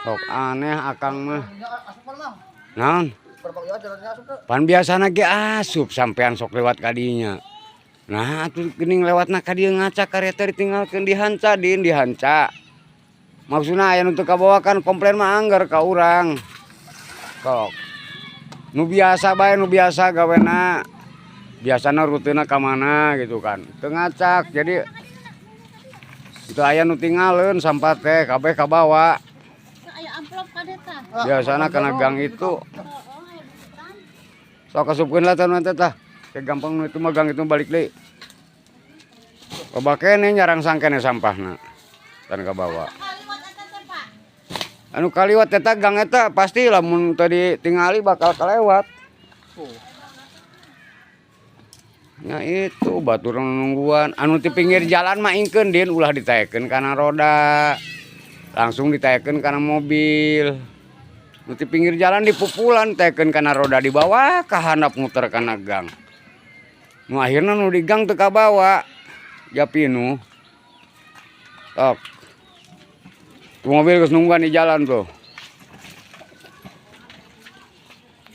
Sok aneh akang mah. Naon? Pan biasana ge asup sampean sok lewat kadinya. Nah, atuh geuning lewatna ka dieu ngaca kareta ditinggalkeun dihanca din dihanca. Maksudna aya nu teu kabawa kan komplain mah angger ka urang. Sok. Nu biasa bae, nu biasa gawena. Biasana rutena ka mana gitu kan. Teu ngacak jadi itu aya nu tingaleun sampah teh kabeh kabawa. Aya amplop kade tah. Biasana kana gang itu. Oh, aya duitan. Sok asupkeun lah tah tah. Kayak gampang nu itu mah gang itu balik deui. Loba keneh nyarang kene sampahna. Tan kabawa. Kaliwat eta teh, Pak. Anu kaliwat eta gang eta pasti lamun tadi tingali bakal kelewat. Ya itu batur nungguan. Anu di pinggir jalan mah ingkeun din ulah ditaekeun kana roda. Langsung ditaekeun kana mobil. Nu di pinggir jalan dipupulan taekeun kana roda di bawah ka handap muter kana gang. Nu akhirna nu di gang teu kabawa. Japinu. Tok. Tuh mobil geus nungguan di jalan tuh.